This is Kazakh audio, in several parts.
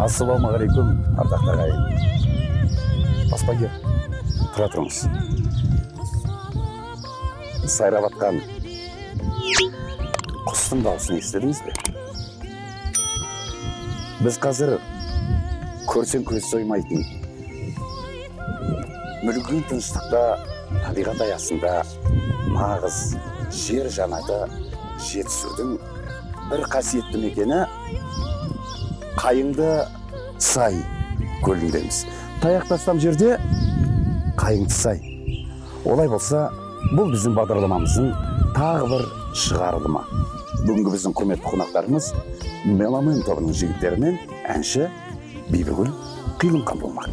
Ассалаумағалейкум, ардақты ағайын. Баспагер, тұра тұрыңыз. Сайрап атқан құстың дауысын естідіңіз бе? Біз қазір көрсең көз соймайтын мүлгіген тыныштықта, табиғат аясында нағыз жер жанаты Жетісудың бір қасиетті мекені Қайыңды сай көліндеміз. Таяқ тастам жерде Қайыңды сай. Олай болса, бұл біздің бағдарламамыздың тағы бір шығарылымы. Бүгінгі біздің құрметті қонақтарымыз Меломен тобының жігіттерімен әнші Бибігүл Қилымқан болмақ.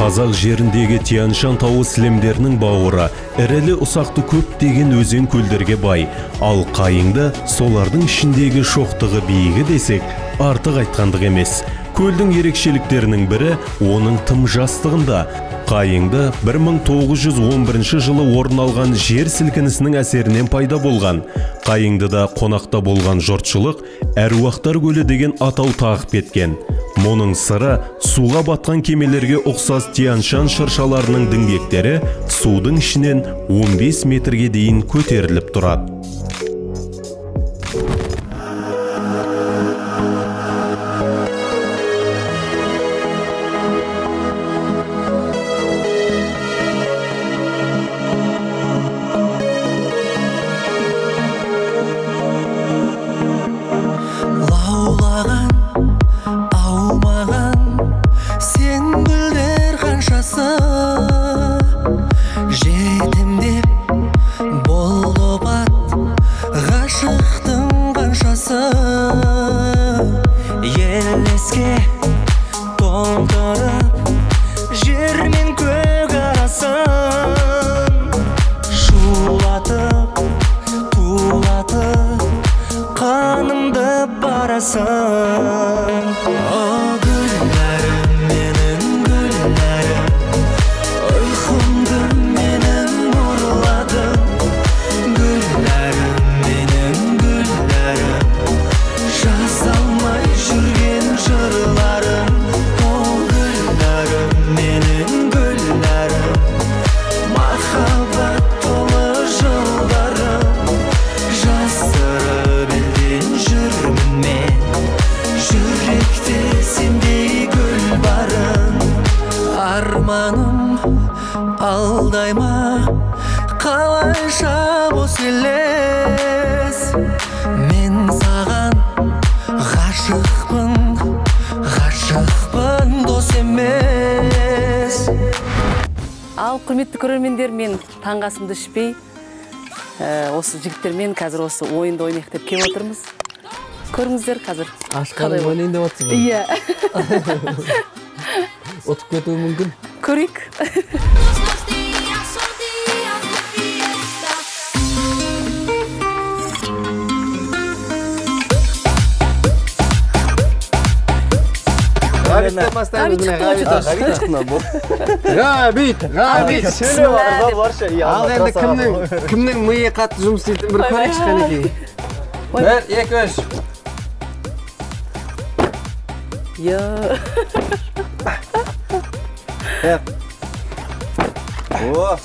Қазақ жеріндегі Тянь-Шань тауы сілемдерінің бауыры, ірілі ұсақты көптеген өзен көлдерге бай, ал Қайыңды солардың ішіндегі шоқтығы биігі десек, артық айтқандық емес. Көлдің ерекшеліктерінің бірі оның тым жастығында. Қайыңды 1911 жылы орын алған жер сілкінісінің әсерінен пайда болған. Қайыңдыда қонақта болған жұртшылық әруақтар көлі деген атау тағып кеткен. Мұның сыры суға батқан кемелерге ұқсас Тянь-Шань шыршаларының діңгектері судың ішінен 15 метрге дейін көтеріліп тұрады. Ал құрметті көрермендер, мен таңғы асымды ішпей, осы жігіттермен қазір осы ойынды ойнайық деп келіп отырмыз. Көріңіздер қазір. Аш қарын ойнайын деп отырсыз ғой? Иә. Ұтып кетуі мүмкін. Көрейік. Ғабиттен бастаймыз. Ғабит, Ғабит. Ал енді кімнің миы қатты жұмыс істейтінін бір көрейікші қанекей. 1, 2, 3. О.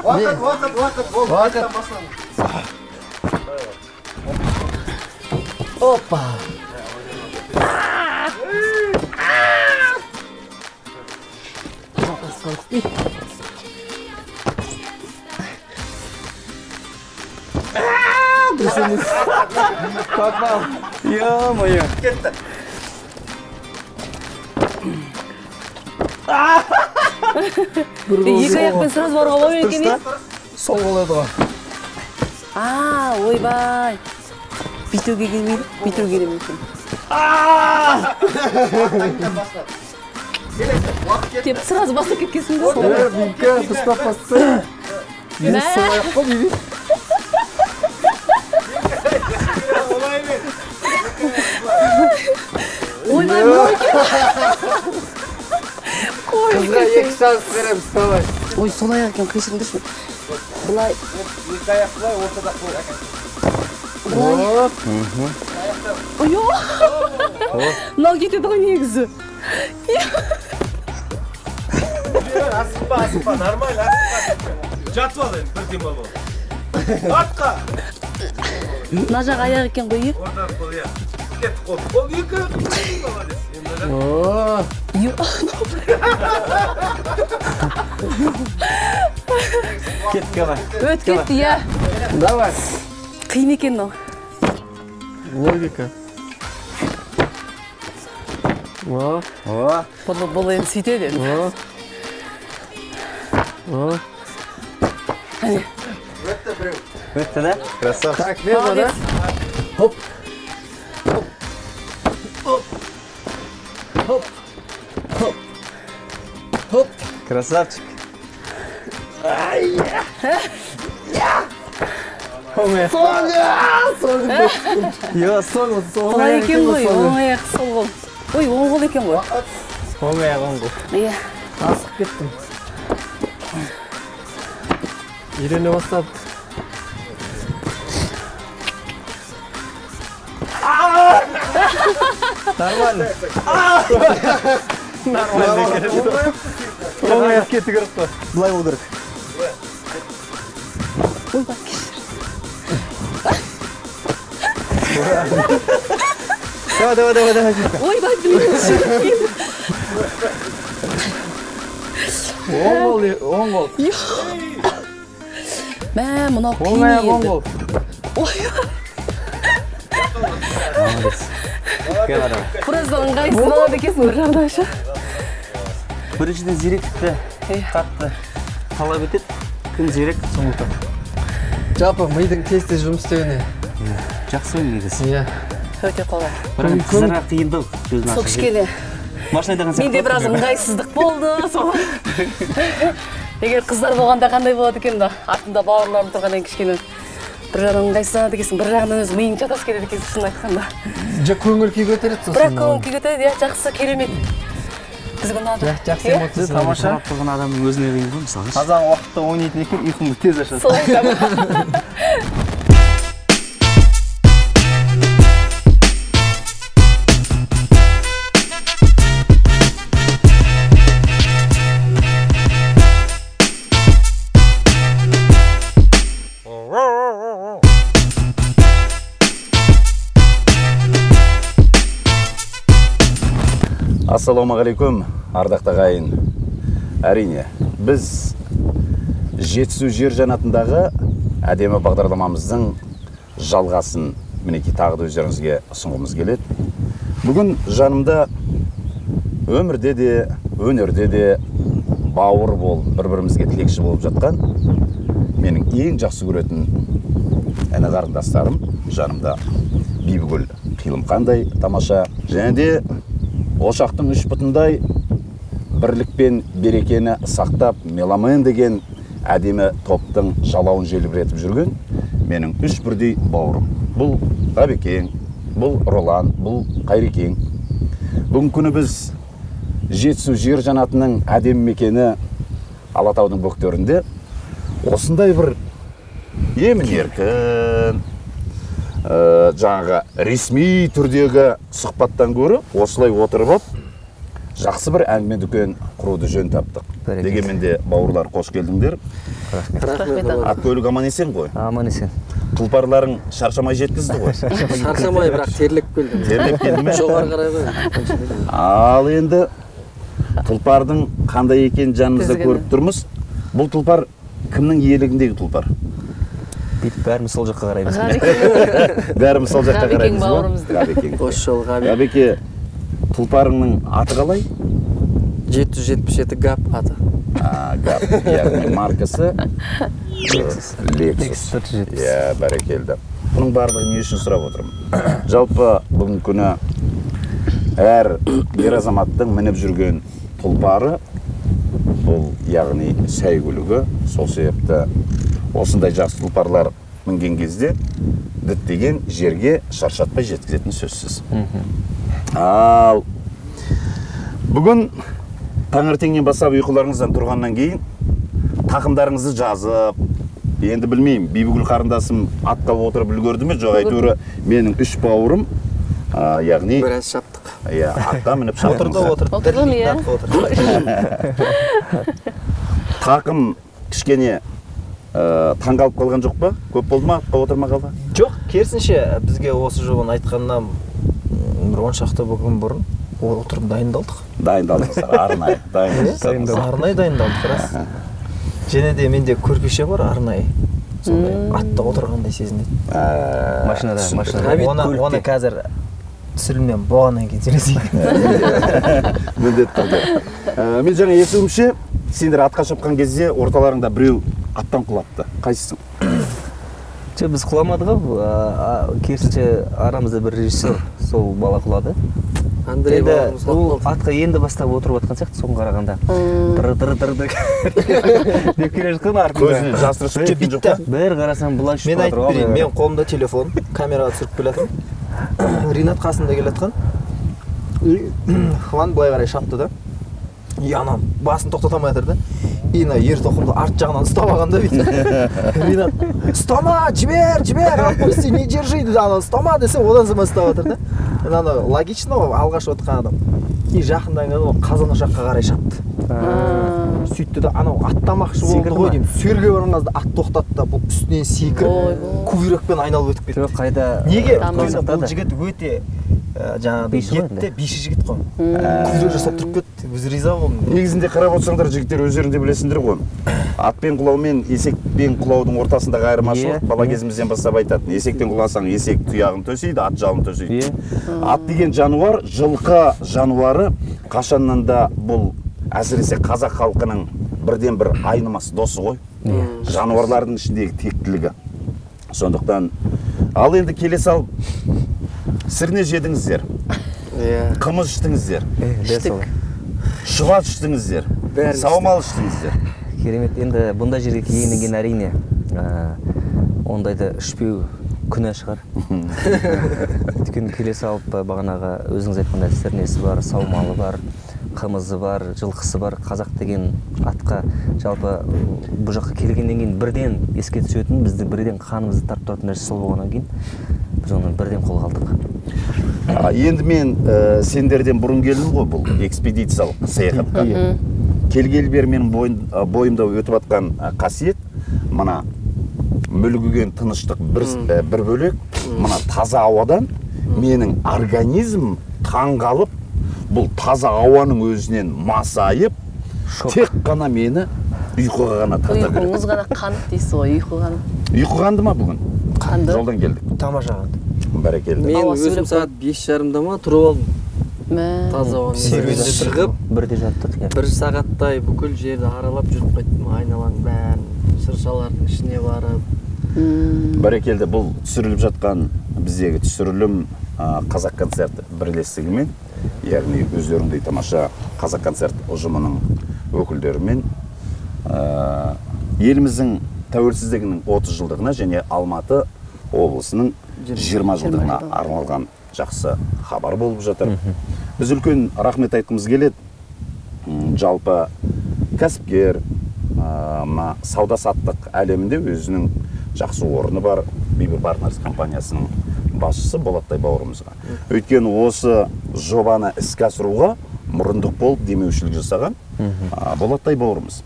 Уақыт, уақыт, уақыт. Уақыт. Опа! Попал! Ё-моё! Екі аяқпен сразу баруға бола ма екен? Сол қол еді ғой. А, ойбай! Бүйтуге келмейді, бүйтуге келмейді екен. Деп сразу басып кеткенсің ғой. Бибі, дұрыстап басса. Мен сол аяқ қой, Биби. шанс береміз, давай. Ой, сол аяқ екен, кешіріңдерші. Былай. Екі аяқ былай, ортада қол. Былай. Ой, мынау кетеді ғой негізі. Асықпа, асықпа, нормально, асықпа. Жатып ал енді, бір демалып ал. Артқа. Мына жақ аяқ екен ғой, е? Ортада қол, иә. Кетті қол. Қол екі. Молодец. Кеттік, давай. Өт кетті, иә. Давай. Қиын екен мынау. Логика. О. О. Бұл енді сөйтеді енді. О. Әне. Өтті біреу. Өтті, да? Красавчик. Так, мен ғой, да? Хоп. Хоп. Хоп. Хоп. Хоп. Хоп. Красавчик. Ай! Соңы! Соңы! Йо, соңы, соңы. Солай екен ғой, оң аяқ, сол қол. Ой, оң қол екен ғой. Оң аяқ, оң қол. Иә. Асығып кеттім. Үйрене бастады. Нормально. Нормально. Оң аяқ кету керек қой. Былай болу керек. Ой, бак, кешір. Давай, давай, давай, давай. Ой, бак, блин. Оң қол, оң қол. Мә, мынау қиын Оң аяқ, оң енді. қол. Ой. Біраз ыңғайсызданады екенсің бір жағынан ше. Біріншіден зеректікті қатты талап етеді. Кім зерек, соны ұтады. Жалпы мидың тез-тез жұмыс істеуіне. Жақсы ойын негізі. Иә. Өте қолай. Бірақ қыздарға қиындау. Сол кішкене. Машина айдаған сияқты. Менде біраз ыңғайсыздық болды. Сол. Егер қыздар болғанда қандай болады екен да? Артымда бауырларым тұрғаннан кішкене бір жағынан ыңғайсызданады екенсің, бір жағынан өз миың шатасып кетеді екенсің, шынын айтқанда. Жоқ, көңіл күй көтереді сосын. Бірақ көңіл күй көтереді, иә, жақсы, керемет. Бізге ұнады. Жақсы эмоция. Тамаша. Қарап тұрған адамның өзіне қиын ғой, мысалға. Қазан уақытта ойнайтын екен, ұйқыңды тез ашасың. Сол айтамын. Ассалаумағалейкум, ардақты ағайын. Әрине, біз Жетісу жер жанатындағы әдемі бағдарламамыздың жалғасын мінекей тағы да өздеріңізге ұсынғымыз келеді. Бүгін жанымда өмірде де, өнерде де бауыр болып, бір-бірімізге тілекші болып жатқан менің ең жақсы көретін іні қарындастарым, жанымда Бибігүл Қилымқандай тамаша, және де ошақтың үш бұтындай бірлік пен берекені сақтап, меломен деген әдемі топтың жалауын желбіретіп жүрген менің үш бірдей бауырым. Бұл Ғабекең, бұл Ролан, бұл Қайрекең. Бүгінгі күні біз Жетісу жер жанатының әдемі мекені Алатаудың бөктерінде осындай бір емін-еркін, жаңағы ресми түрдегі сұхбаттан гөрі осылай отырып алып, жақсы бір әңгіме дүкен құруды жөн таптық. Дегенмен де бауырлар, қош келдіңдер. Рахмет. Ат көлік аман есен ғой? Аман есен. Тұлпарларың шаршамай жеткізді ғой? Шаршамай, бірақ терлеп келдім. Терлеп келді ме? Жоғары қарай ғой. Ал енді тұлпардың қандай екенін жанымызда көріп тұрмыз. Бұл тұлпар кімнің иелігіндегі тұлпар? Бүйтіп бәріміз сол жаққа қараймыз. Бәріміз сол жаққа қараймыз. Ғабекең. Қош жол, Ғабеке. Ғабеке, тұлпарыңның аты қалай? 777 ГАП аты. ГАП, яғни маркасы Lexus. Lexus 470. Иә, бәрекелді. Бұның барлығын не үшін сұрап отырмын? Жалпы бүгінгі күні әр ер азаматтың мініп жүрген тұлпары бұл, яғни сәйгүлігі. Сол себепті осындай жақсы тұлпарлар мінген кезде діттеген жерге шаршатпай жеткізетін сөзсіз. Ал бүгін Таңертеңнен бастап ұйқыларыңыздан тұрғаннан кейін тақымдарыңызды жазып, енді білмеймін, Бибігүл қарындасым атқа отырып үлгерді ме, жоқ, әйтеуір менің үш бауырым, яғни біраз шаптық. Иә, атқа мініп шаптыңыз. Отырды. Отырдым, иә. Тақым кішкене таңғалып қалған жоқ па? Көп болды ма атқа отырмағалы? Жоқ, керісінше, бізге осы жобаны айтқаннан бір 10 шақты күн бұрын отырып дайындалдық. Дайындалдыңыздар, арнайы. Арнайы дайындалдық, рас. Және де менде көрпеше бар арнайы. Сондай атта отырғандай сезінеді. Машинада. Оны қазір түсірілімнен болғаннан кейін сөйлесейік. Міндетті түрде. Мен жаңа естуімше, сендер атқа шапқан кезде орталарыңда біреу аттан құлапты. Қайсысың? Жоқ, біз құламадық ау. Керісінше арамызда бір режиссер, сол бала құлады. Андрей бауырымыз ол атқа енді бастап отырып жатқан сияқты, соған қарағанда. Тыр-тыр-тыр деп келе жатқан артында. Көзіне жастырып кеткен жоқ па? Бір қарасам былай ұшып Мен жатыр айтып ғой. берейін, мен қолымда телефон, камераға түсіріп келе жатырмын. Ринат қасында келе жатқан. Хван былай қарай шапты да. И анам басын тоқтата алмай жатыр да. И ана ер тоқымды арт жағынан ұстап алған да бүйтіп. Ринат, ұстама, жібер, жібер, отпусти, не держи дейді, ана ұстама десе, одан соң ұстап жатыр да. Енді ана логично ғой, алғаш отырған адам. И жақындан келді, ол қазан ошаққа қарай шапты. Сөйтті де анау аттамақшы болды ғой деймін. Сүйерге барған кезде ат тоқтатты да, бұл үстінен секіріп, кувырокпен айналып өтіп кетті. Жоқ, қайда? Неге? Өйткені бұл жігіт өте жаңағыдай етті, биші жігіт қой. Кувырок жасап тұрып кетті, өзі риза болдым. Негізінде қарап отырсаңдар, жігіттер, өздерің де білесіңдер ғой. Атпен құлау мен есекпен құлаудың ортасындағы айырмашылық бала кезімізден бастап айтатын. Есектен құласаң, есек тұяғын төсейді, ат жалын төсейді. Ат деген жануар, жылқы жануары қашаннан да бұл әсіресе қазақ халқының бірден бір айнымас досы ғой. Жануарлардың ішіндегі тектілігі. Сондықтан ал енді келе салып сірне жедіңіздер, қымыз іштіңіздер, шұбат іштіңіздер, саумал іштіңіздер. Керемет. Енді бұндай жерге келгеннен кейін әрине ондайды ішпеу күнә шығар. Өйткені келе салып бағанағы өзіңіз айтқандай сірнесі бар, саумалы бар, қымызы бар, жылқысы бар. Қазақ деген атқа жалпы бұл жаққа келгеннен кейін бірден еске түсетін, бізді бірден қанымызды тартып тұратын нәрсе сол болғаннан кейін біз оны бірден қолға алдық. Енді мен сендерден бұрын келдім ғой бұл экспедициялық саяхатқа. Келгелі бері менің бойымда өтіп атқан қасиет мына мүлгіген тыныштық бір бөлек, мына таза ауадан менің организм таңғалып, бұл таза ауаның өзінен масайып, тек қана мені ұйқыға ғана тарта береді. Ұйқыңыз ғана қанып дейсіз ғой, ұйқы қанып. Ұйқы қанды ма бүгін? Қанды. Жолдан келдік. Тамаша қанды. Бәрекелді. Мен өзім сағат 5:30-да ма тұрып алдым. Таза ауамен шығып, бірде жаттық, иә. Бір сағаттай бүкіл жерді аралап жүріп қайттым, айналаның бәрін, шыршалардың ішіне барып. Бәрекелді, бұл түсіріліп жатқан біздегі түсірілім Қазақ концерт бірлестігімен, яғни өздеріңдей тамаша Қазақ концерт ұжымының өкілдерімен еліміздің тәуелсіздігінің 30 жылдығына және Алматы облысының 20 жылдығына арналған жақсы хабар болып жатыр. Біз үлкен рахмет айтқымыз келеді. Жалпы кәсіпкер, мына сауда-саттық әлемінде өзінің жақсы орны бар Бибі Партнерс компаниясының басшысы Болаттай бауырымызға. Өйткені осы жобаны іске асыруға мұрындық болып демеушілік жасаған Болаттай бауырымыз.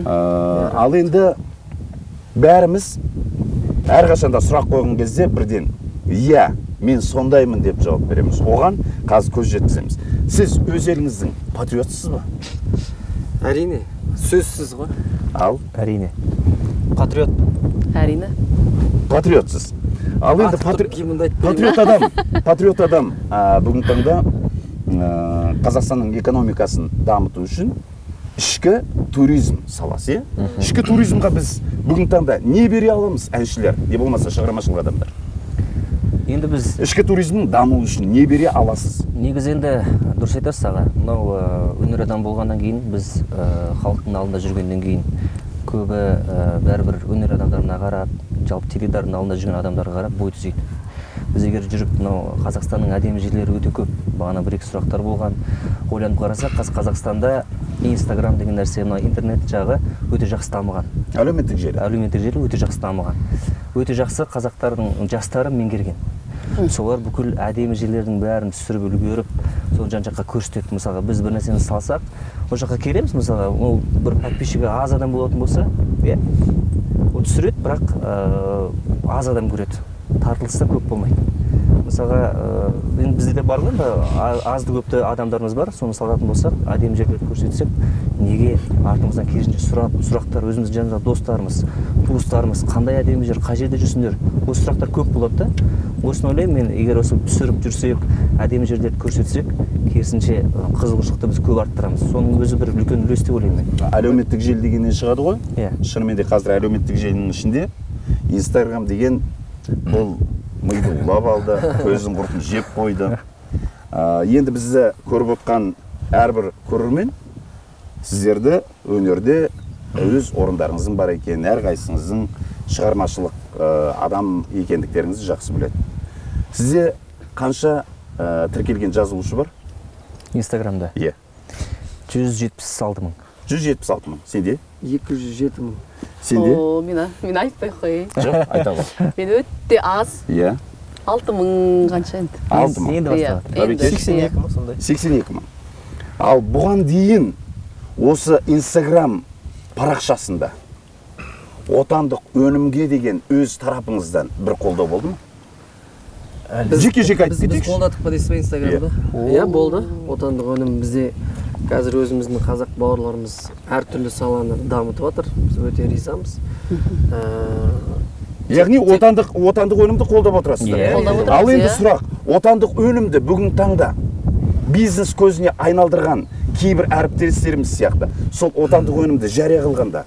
Ал енді бәріміз әрқашанда сұрақ қойған кезде бірден иә, мен сондаймын деп жауап береміз. Оған қазір көз жеткіземіз. Сіз өз еліңіздің патриотсыз ба? Әрине, сөзсіз ғой. Ал? Әрине. Патриот. Әрине. Патриотсыз. Ал енді патриот адам бүгінгі таңда Қазақстанның экономикасын дамыту үшін ішкі туризм саласы. Ішкі туризмға біз бүгінгі таңда не бере аламыз әншілер, не болмаса шығармашылық адамдар? Енді біз ішкі туризмнің дамуы үшін не бере аласыз? Негізі енді дұрыс айтасыз аға. Мынау өнер адам болғаннан кейін біз халықтың алдында жүргеннен кейін көбі бәрібір өнер адамдарына қарап, жалпы теледидардың алдында жүрген адамдарға қарап бой түзейді. Біз егер жүріп, мынау Қазақстанның әдемі жерлері өте көп. Бағана бір-екі сұрақтар болған. Ойланып қарасақ, Қазақстанда Инстаграм деген нәрсе, мына интернет жағы өте жақсы дамыған. Әлеуметтік желі. Әлеуметтік желі өте жақсы дамыған. Өте жақсы қазақтардың жастары меңгерген. Солар бүкіл әдемі жерлердің бәрін түсіріп үлгеріп, соны жан-жаққа көрсетеді. Мысалға, біз бір нәрсені салсақ, ол жаққа келеміз, мысалға, ол бір подписчигі аз адам болатын болса, иә, ол түсіреді, бірақ аз адам көреді. Тартылысы да көп болмайды. Мысалға, енді бізде де бар ғой, азды көпті адамдарымыз бар, соны салатын болсақ, әдемі жерлерді көрсетсек, неге артымыздан керісінше сұрақтар, өзіміздің жанымыздағы достарымыз, туыстарымыз, қандай әдемі жер, қай жерде жүрсіңдер, осы сұрақтар көп болады да. Осыны ойлаймын мен, егер осы түсіріп жүрсек, әдемі жерлерді көрсетсек, керісінше қызығушылықты біз көп арттырамыз. Соның өзі бір үлкен үлес деп ойлаймын мен. Әлеуметтік желі дегеннен шығады ғой? Иә. Шынымен де қазір әлеуметтік желінің ішінде Инстаграм деген бұл миды улап алды, көздің құртын жеп қойды. Енді бізді көріп отқан әрбір көрермен сіздерді өнерде өз орындарыңыздың бар екенін, әрқайсыңыздың шығармашылық адам екендіктеріңізді жақсы біледі. Сізде қанша тіркелген жазылушы бар? Инстаграмда? Иә. 176 мың. 176 мың. Сенде? 207 мың. Сенде? О, мен айтпай қояйын. Жоқ, айта ғой. Мен өте аз. Иә. 6 мың қанша енді? 6 мың. Енді басталады. 82 мың сондай. 82 мың. Ал бұған дейін осы Инстаграм парақшасында отандық өнімге деген өз тарапыңыздан бір қолдау болды ма? Жеке-жеке айтып кетейікші. Біз қолдадық па дейсіз ба Инстаграмда? Иә, болды. Отандық өнім бізде қазір өзіміздің қазақ бауырларымыз әртүрлі саланы дамытып жатыр. Біз өте ризамыз. Яғни отандық өнімді қолдап отырасыздар. Ал енді сұрақ, отандық өнімді бүгінгі таңда бизнес көзіне айналдырған кейбір әріптестеріміз сияқты сол отандық өнімді жария қылғанда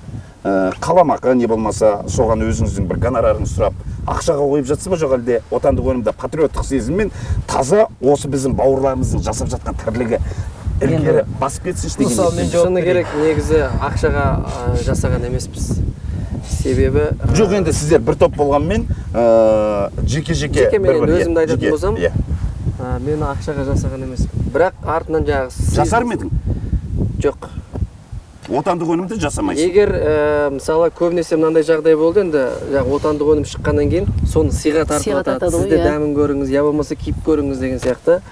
қаламақы не болмаса соған өзіңіздің бір гонорарыңызды сұрап ақшаға қойып жатсыз ба, жоқ әлде отандық өнімді патриоттық сезіммен таза осы біздің бауырларымыздың жасап жатқан тірлігі ілгері басып кетсінші деген. Мысалы, мен шыны керек, негізі ақшаға жасаған емеспіз. Себебі жоқ, енді сіздер бір топ болғанмен жеке-жеке жеке мен өзімді айтатын болсам, мен ақшаға жасаған емеспін. Бірақ артынан жаңағы жасар ма едің? Жоқ. Отандық өнімді жасамайсың. Егер мысалы көбінесе мынандай жағдай болды, енді жаңағы отандық өнім шыққаннан кейін соны сыйға тартып жатады. Сіз де дәмін көріңіз, я болмаса киіп көріңіз деген сияқты.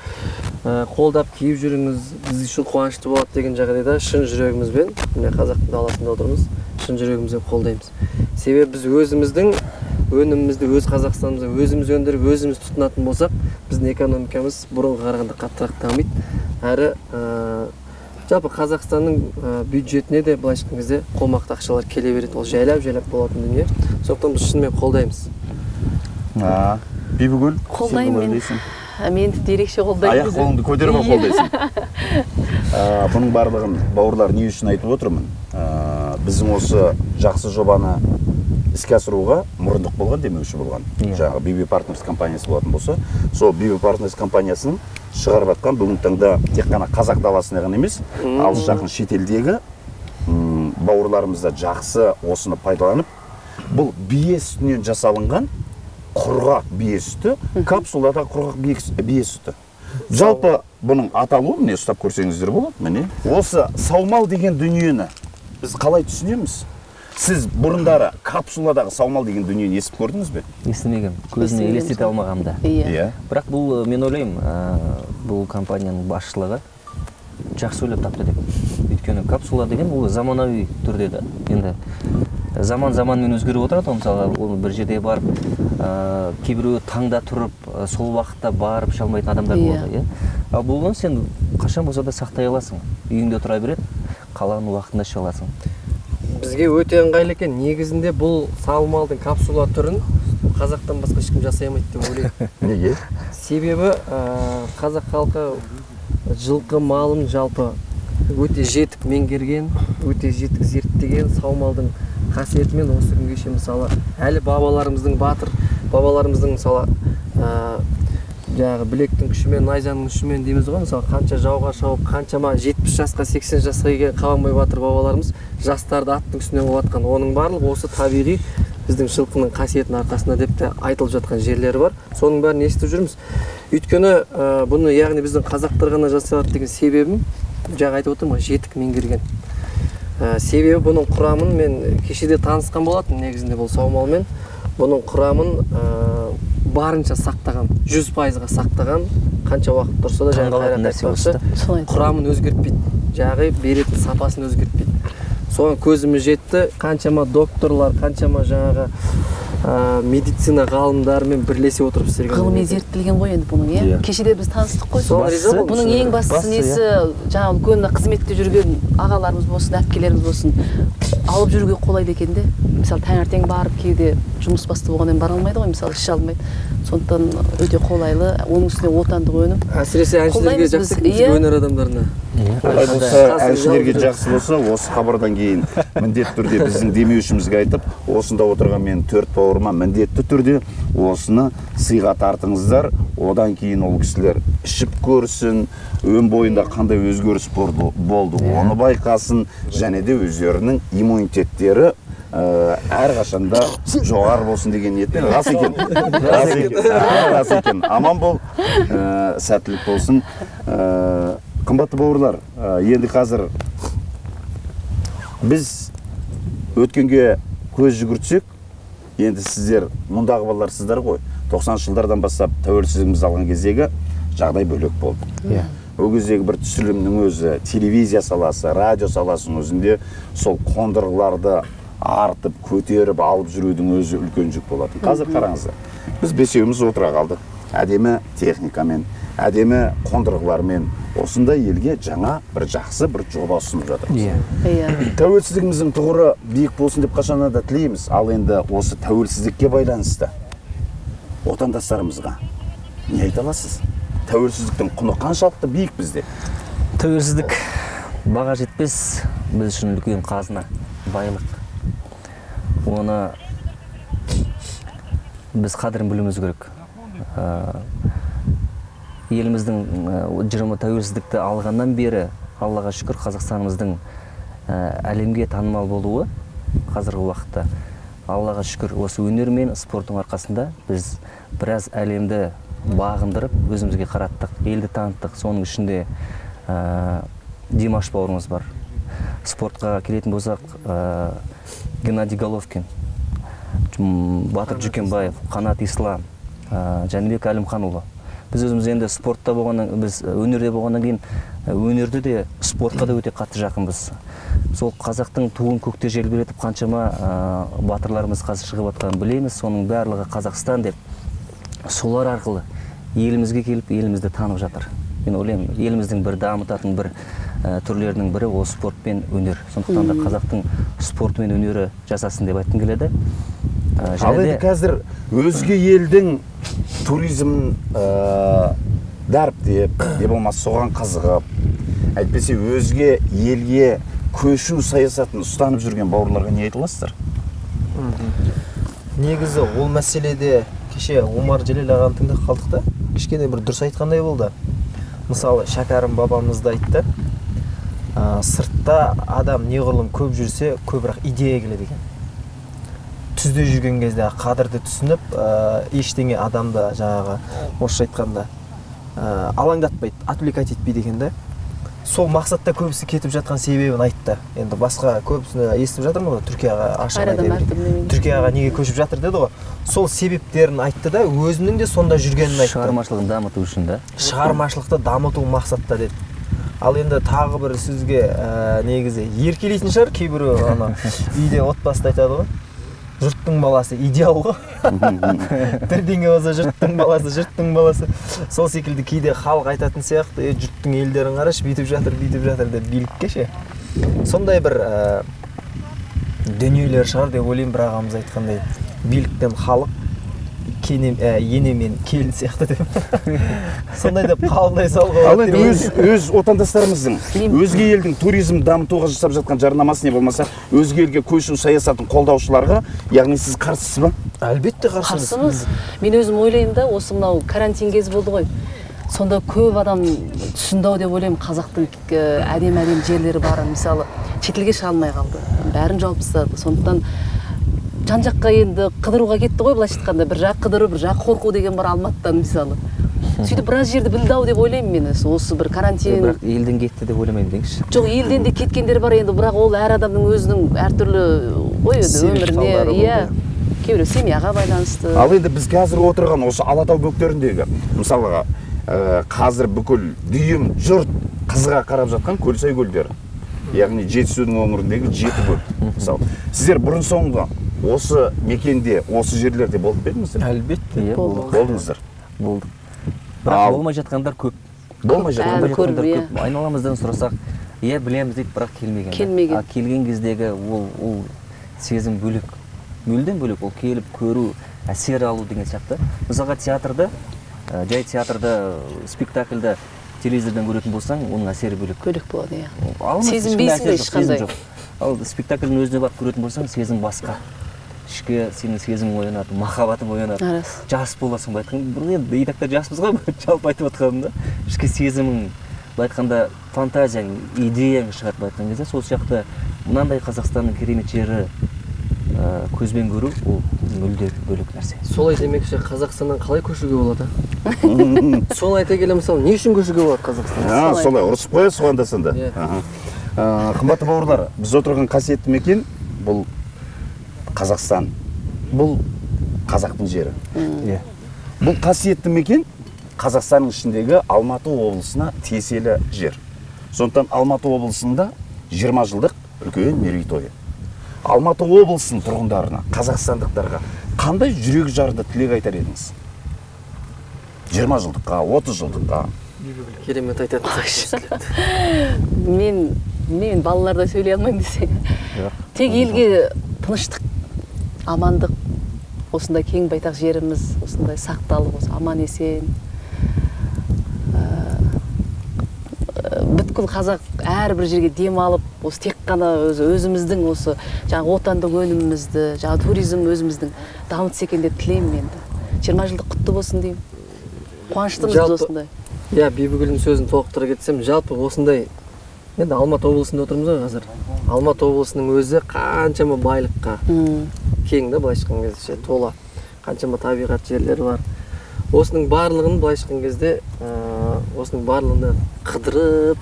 Қолдап киіп жүріңіз, біз үшін қуанышты болады деген жағдайда шын жүрегімізбен, міне қазақтың даласында отырмыз, шын жүрегімізбен қолдаймыз. Себебі біз өзіміздің өнімімізді өз Қазақстанымызда өзіміз өндіріп, өзіміз тұтынатын болсақ, біздің экономикамыз бұрынға қарағанда қаттырақ дамиды. Әрі жалпы Қазақстанның бюджетіне де былайша айтқан кезде қомақты ақшалар келе береді. Ол жайлап-жайлап болатын дүние. Сондықтан біз шынымен қолдаймыз. Бибігүл, қолдаймын мен. Мен тіпті ерекше қолдаймын. Аяқ қолыңды көтеріп қолдайсың. Бұның барлығын бауырлар не үшін айтып отырмын? Біздің осы жақсы жобаны іске асыруға мұрындық болған, демеуші болған. Жаңағы BB Partners компаниясы болатын болса, сол BB Partners компаниясының шығарып жатқан бүгінгі таңда тек қана қазақ даласына ғана емес, алыс жақын шетелдегі бауырларымыз да жақсы осыны пайдаланып, бұл бие сүтінен жасалынған құрғақ бие сүті, капсулада құрғақ бие сүті. Жалпы бұның аталуы, міне ұстап көрсеңіздер болады, міне. Осы саумал деген дүниені біз қалай түсінеміз? Сіз бұрындары капсуладағы саумал деген дүниені естіп көрдіңіз бе? Естімегем, көзіме елестете алмағам да. Иә. Бірақ бұл, мен ойлаймын, бұл компанияның басшылығы жақсы ойлап тапты деп. Өйткені капсула деген ол заманауи түрде да. Енді заман заманмен өзгеріп отырады, мысалға, ол бір жерде барып, кейбіреуі таңда тұрып, сол уақытта барып іше алмайтын адамдар болады, иә. Ал бұны сен қашан болса да сақтай аласың. Үйіңде тұра береді, қалаған уақытында іше аласың. Бізге өте ыңғайлы екен. Негізінде бұл саумалдың капсула түрін қазақтан басқа ешкім жасай алмайды деп ойлаймын. Неге? Себебі қазақ халқы жылқы малын жалпы өте жетік меңгерген, өте жетік зерттеген, саумалдың қасиетімен осы күнге шейін мысалы әлі бабаларымыздың батыр бабаларымыздың мысалы жаңағы білектің күшімен, найзаның күшімен дейміз ғой, мысалы қанша жауға шауып, қаншама 70 жасқа, 80 жасқа келген Қабанбай батыр бабаларымыз жастарды аттың үстінен құлатқан. Оның барлығы осы табиғи біздің жылқының қасиетінің арқасында деп те айтылып жатқан жерлері бар. Соның бәрін естіп жүрміз. Өйткені бұны яғни біздің қазақтар ғана жасалады деген себебім, жаңа айтып отырмын ғой, жетік меңгерген. Себебі бұның құрамын мен кешеде танысқан болатын, негізінде бұл саумалмен. Бұның құрамын барынша сақтаған, 100%-ға сақтаған, қанша уақыт тұрса да жаңа Қайрат айтпақшы, құрамын өзгертпейді, жағы беретін сапасын өзгертпейді. Соған көзіміз жетті, қаншама докторлар, қаншама жаңағы медицина ғалымдарымен бірлесе отырып істелген. Ғылыми зерттелген ғой енді бұның, иә? Кешеде біз таныстық қой. Бұның ең бастысы несі, жаңа үлкен қызметте жүрген ағаларымыз болсын, әпкелеріміз болсын, алып жүруге қолайлы екен де. Мысалы, таңертең барып кейде жұмыс басты болғаннан бара алмайды ғой, мысалы, іше алмайды. Сондықтан өте қолайлы, оның үстіне отандық өнім. Әсіресе әншілерге жақсы, өнер адамдарына. Олай болса, әншілерге жақсы болса, осы хабардан кейін міндетті түрде біздің демеушімізге айтып, осында отырған мен 4 бауырыма міндетті түрде осыны сыйға тартыңыздар. Одан кейін ол кісілер ішіп көрсін, өн бойында қандай өзгеріс болды, оны байқасын, және де өздерінің иммунитеттері әрқашанда жоғары болсын деген ниетпен. Рас екен, рас екен, рас екен. Аман бол, сәттілік болсын. Қымбатты бауырлар, енді қазір біз өткенге көз жүгіртсек, енді сіздер, мұндағы балалар сіздер ғой, 90-шы жылдардан бастап тәуелсіздігімізді алған кездегі жағдай бөлек болды. Ол кездегі бір түсірілімнің өзі, телевизия саласы, радио саласының өзінде сол қондырғыларды артып, көтеріп, алып жүрудің өзі үлкен жүк болатын. Қазір қараңыздар, біз бесеуіміз отыра қалдық. Әдемі техникамен, әдемі қондырғылармен осындай елге жаңа бір жақсы бір жоба ұсынып жатырмыз. Тәуелсіздігіміздің тұғыры биік болсын деп қашанда да тілейміз. Ал енді осы тәуелсіздікке байланысты отандастарымызға не айта аласыз? Тәуелсіздіктің құны қаншалықты биік бізде? Тәуелсіздік баға жетпес, біз үшін үлкен қазына, байлық. Оны біз қадірін білуіміз керек. Еліміздің 20 тәуелсіздікті алғаннан бері, Аллаға шүкір, Қазақстанымыздың әлемге танымал болуы қазіргі уақытта. Аллаға шүкір, осы өнер мен спорттың арқасында біз біраз әлемді бағындырып, өзімізге қараттық, елді таныттық. Соның ішінде Димаш бауырымыз бар. Спортқа келетін болсақ, Геннадий Головкин, Батыр Жүкенбаев, Қанат Ислам, Жәнібек Әлімханұлы. Біз өзіміз енді спортта болғаннан, біз өнерде болғаннан кейін өнерде де спортқа да өте қатты жақынбыз. Сол қазақтың туын көкте желбіретіп қаншама батырларымыз қазір шығып жатқанын білеміз. Соның барлығы Қазақстан деп солар арқылы елімізге келіп, елімізді танып жатыр. Мен ойлаймын, еліміздің бір дамытатын бір түрлерінің бірі ол спорт пен өнер. Сондықтан да қазақтың спорты мен өнері жасасын деп айтқым келеді. Ал енді қазір өзге елдің туризмін дәріптеп, не болмаса соған қызығып, әйтпесе өзге елге көшу саясатын ұстанып жүрген бауырларға не айта аласыздар? Негізі ол мәселеде кеше Омар Желел ағаны тыңдап қалдық та, кішкене бір дұрыс айтқандай болды. Мысалы, Шәкәрім бабамыз да айтты, сыртта адам неғұрлым көп жүрсе, көбірек идея келеді екен. Түзде жүрген кезде қадірді түсініп, ештеңе адамды жаңағы орысша айтқанда алаңдатпайды, отвлекать етпейді екен да. Сол мақсатта көбісі кетіп жатқан себебін айтты. Енді басқа көбісіні естіп жатырмын ғой, Түркияға ашық айтайын. Түркияға неге көшіп жатыр деді ғой. Сол себептерін айтты да, өзінің де сонда жүргенін айтты. Шығармашылығын дамыту үшін да. Шығармашылықты дамыту мақсатта деді. Ал енді тағы бір сөзге негізі еркелейтін шығар кейбіреу, ана үйде отбасыда айтады ғой. Жұрттың баласы идеал ғой. Бірдеңе болса жұрттың баласы, жұрттың баласы. Сол секілді кейде халық айтатын сияқты, жұрттың елдерін қарашы, бүйтіп жатыр, бүйтіп жатыр деп билікке ше. Сондай бір дүниелер шығар деп ойлаймын, бір ағамыз айтқандай, биліктен халық ене мен келін сияқты деп. Сондай деп қабылдай салуға болады. Ал енді өз отандастарымыздың өзге елдің туризм дамытуға жасап жатқан жарнамасы не болмаса өзге елге көшу саясатын қолдаушыларға, яғни сіз қарсысыз ба? Әлбетте қарсымыз. Қарсымыз. Мен өзім ойлаймын да, осы мынау карантин кезі болды ғой. Сонда көп адам түсінді ау деп ойлаймын, қазақтың әдемі-әдемі жерлері бар, мысалы, шетелге шыға алмай қалды. Бәрін жауып тастады. Сондықтан жан жаққа енді қыдыруға кетті ғой, былайша айтқанда, бір жақ қыдыру, бір жақ қорқу деген бар Алматыдан мысалы. Сөйтіп біраз жерді білді ау деп ойлаймын мен, осы бір карантин. Бірақ елден кетті деп ойламаймын деңізші. Жоқ, елден де кеткендер бар енді, бірақ ол әр адамның өзінің әртүрлі ой өміріне, иә, кейбіреу семьяға байланысты. Ал енді біз қазір отырған осы Алатау бөктеріндегі, мысалға, қазір бүкіл дүйім жұрт қызыға қарап жатқан Көлсай көлдері. Яғни Жетісудың өңіріндегі жеті көл. Мысалы, сіздер бұрын соңды осы мекенде, осы жерлерде болып па едіңіздер? Әлбетте. Болдыңыздар. Болдық. Бірақ болмай жатқандар көп. Болмай жатқандар көп. Айналамыздан сұрасақ, иә білеміз дейді, бірақ келмеген. Келмеген. А келген кездегі ол сезім бөлек. Мүлдем бөлек. Ол келіп көру, әсер алу деген сияқты. Мысалға театрда, жай театрда, спектакльда телевизордан көретін болсаң, оның әсері бөлек. Бөлек болады, иә. Сезінбейсің ешқандай. Ал спектакльдің өзіне барып көретін болсаң, сезім басқа. Ішкі сенің сезімің оянады, махаббатың оянады. Жас боласың, былай айтқанда, бұрын енді и так-та жаспыз ғой, жалпы айтып отқаным да. Ішкі сезімің, былай айтқанда, фантазияң, идеяң шығады, былай айтқан кезде. Сол сияқты мынандай Қазақстанның керемет жері көзбен көру, ол мүлде бөлек нәрсе. Солай демекші, Қазақстаннан қалай көшуге болады? Соны айта келе, мысалы, не үшін көшуге болады Қазақстаннан? Солай, ұрысып қоясыз ғой анда-санда. Қымбатты бауырлар, біз отырған қасиетті мекен бұл Қазақстан. Бұл қазақтың жері. Бұл қасиетті мекен Қазақстанның ішіндегі Алматы облысына тиеселі жер. Сондықтан Алматы облысында 20 жылдық үлкен мерейтойы. Алматы облысының тұрғындарына, қазақстандықтарға қандай жүрек жарды тілек айтар едіңіз? 20 жылдыққа, 30 жылдыққа. Керемет айтатын. Мен балаларда сөйлей алмаймын десең. Тек елге тыныштық, амандық, осындай кең байтақ жеріміз, осындай сақталып, осы аман есен. Бүткіл қазақ әрбір жерге дем алып, осы тек қана өзіміздің осы жаңа отандық өнімімізді, жаңа туризм өзіміздің дамытса екен деп тілеймін енді. 20 жылдық құтты болсын деймін. Қуаныштымыз біз осындай. Иә, Бибігүлдің сөзін толықтыра кетсем, жалпы осындай енді Алматы облысында отырмыз ғой қазір. Алматы облысының өзі қаншама байлыққа кең да, былайша айтқан кезде тола. Қаншама табиғат жерлері бар. Осының барлығын былайша айтқан кезде, осының барлығында қыдырып,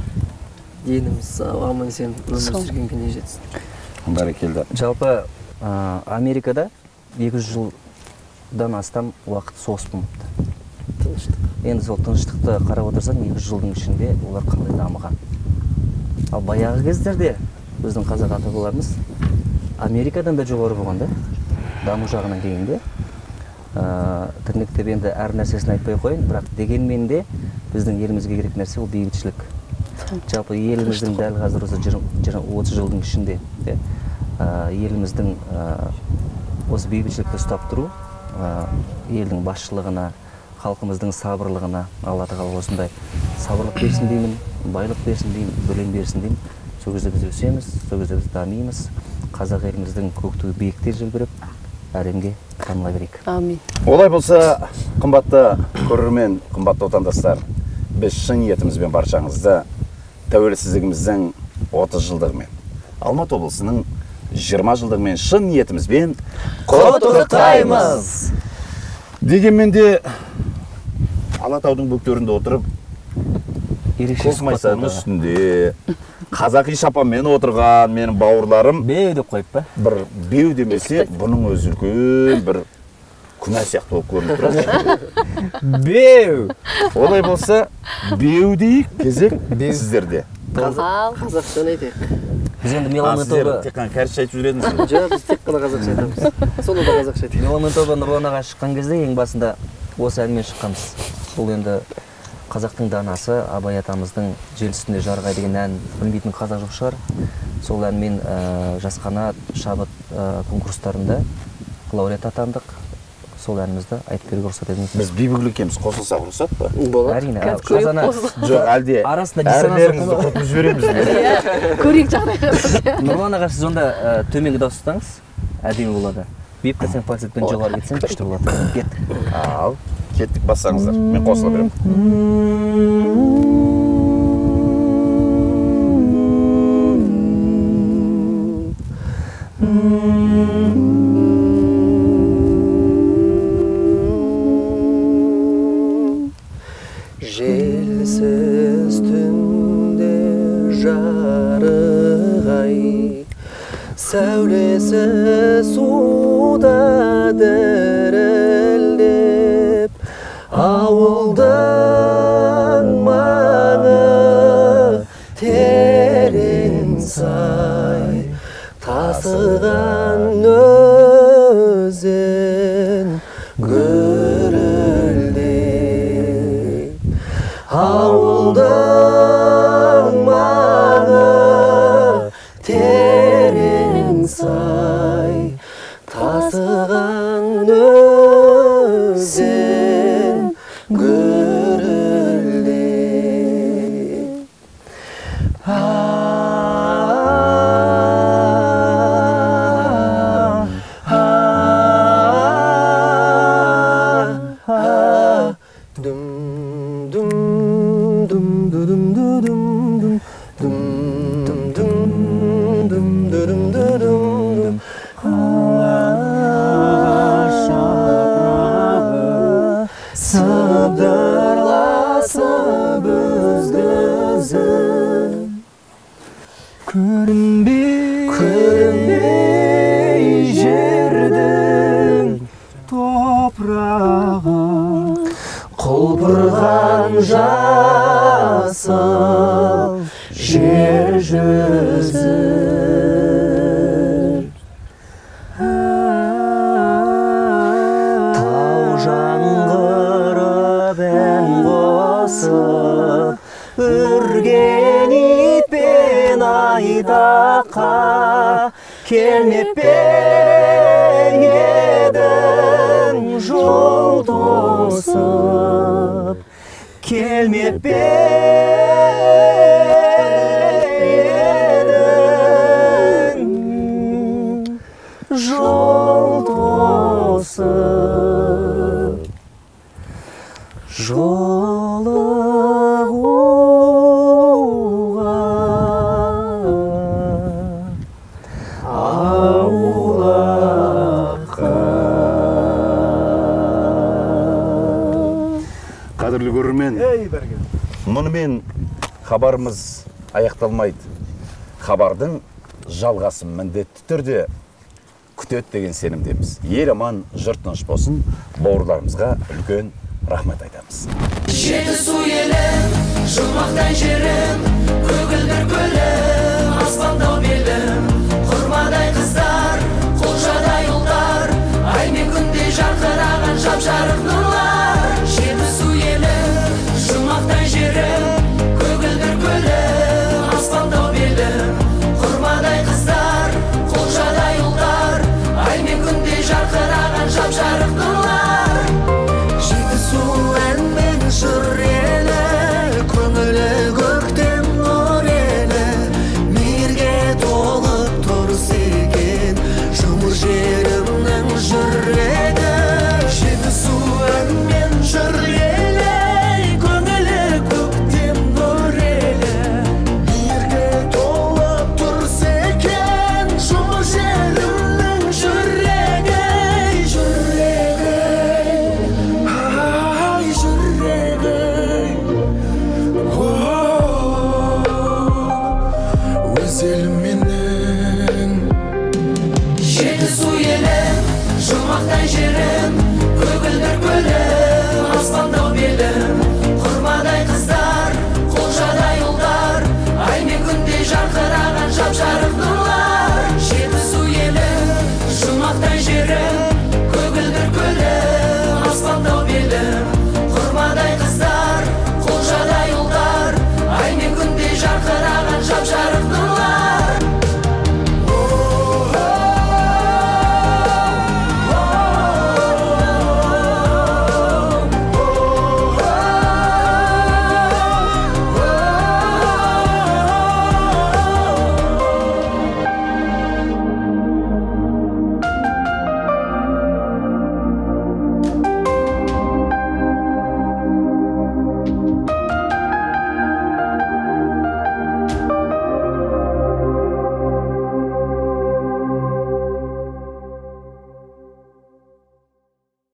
деніміз сау, аман есен өмір сүргенге не жетсін. Бәрекелді. Жалпы Америкада 200 жылдан астам уақыт соғыс болмапты. Тыныштық. Енді сол тыныштықты қарап отырсаң, 200 жылдың ішінде олар қалай дамыған. Ал баяғы кездерде біздің қазақ ата-бабаларымыз Америкадан да жоғары болған да, даму жағынан келгенде. Тірнектеп енді әр нәрсесін айтпай қояйын, бірақ дегенмен де біздің елімізге керек нәрсе ол бейбітшілік. Жалпы еліміздің дәл қазір осы 30 жылдың ішінде еліміздің осы бейбітшілікті ұстап тұру, елдің басшылығына, халқымыздың сабырлығына, Алла тағала осындай сабырлық берсін деймін, байлық берсін деймін, білім берсін деймін. Сол кезде біз өсеміз, сол кезде біз дамимыз. Қазақ еліміздің көк туы биікте желбіреп, әлемге таныла берейік. Амин. Олай болса, қымбатты көрермен, қымбатты отандастар, біз шын ниетімізбен баршаңызды тәуелсіздігіміздің 30 жылдығымен, Алматы облысының 20 жылдығымен шын ниетімізбен құттықтаймыз. Дегенмен де Алатаудың бөктерінде отырып, көк майсаның үстінде қазақи шапанмен отырған менің бауырларым беу деп қойып па? Бір беу демесе, бұның өзі үлкен бір күнә сияқты болып көрініп тұрады. Беу! Олай болса, беу дейік, кезек сіздерде. Қазақшаны айтайық. Біз енді меломен тобы... Тек қана кәрісше айтып жүредіңіз. Жоқ, біз тек қана қазақша айтамыз. Сонда да қазақша айтайық. Меломен тобы Нұрлан аға шыққан кезде ең басында осы әнмен шыққанбыз. Бұл енді қазақтың данасы, Абай атамыздың жел үстінде жарық ай деген ән білмейтін қазақ жоқ шығар. Сол әнмен Жас қанат, Шабыт конкурстарында лауреат атандық. Сол әнімізді айтып беруге рұқсат етіңіз. Біз Бибігүл екеуміз қосылсақ рұқсат па? Болады. Әрине. Жоқ, әлде арасында диссонанс әрлеріңізді құртып жібереміз. Көрейік жағдайға. Нұрлан аға, сіз онда төменгі дауыс ұстаңыз, әдемі болады. Бибіка, сен фальцетпен жоғары кетсең күшті болады. Кеттік. Ал, кеттік, бассаңыздар. Мен қосыла беремін. Сәулесі суда дірілдеп, ауылдың маңы терең сай, тасыған өзен гүрілдеп. Ауылдың маңы терең сай, тасыған өзен гүрілдеп. Dum dum dum dum dum dum dum dum dum dum dum dum dum. Сыбдырласып үзді-үзі, көрінбей жердің топырағы, құлпырған жасыл жер жүзі. Тау жаңғырып ән қосып, үрген итпен айтаққа келмеп пе едің жол тосып, келмеп пе едің жол тосып, жолығуға аулаққа. Қадірлі көрермен, мұнымен хабарымыз аяқталмайды. Хабардың жалғасын міндетті түрде күтеді деген сенімдеміз. Ел аман, жұрт тыныш болсын. Бауырларымызға үлкен рахмет айтамыз. Жетісу елім, жұмақтай жерім,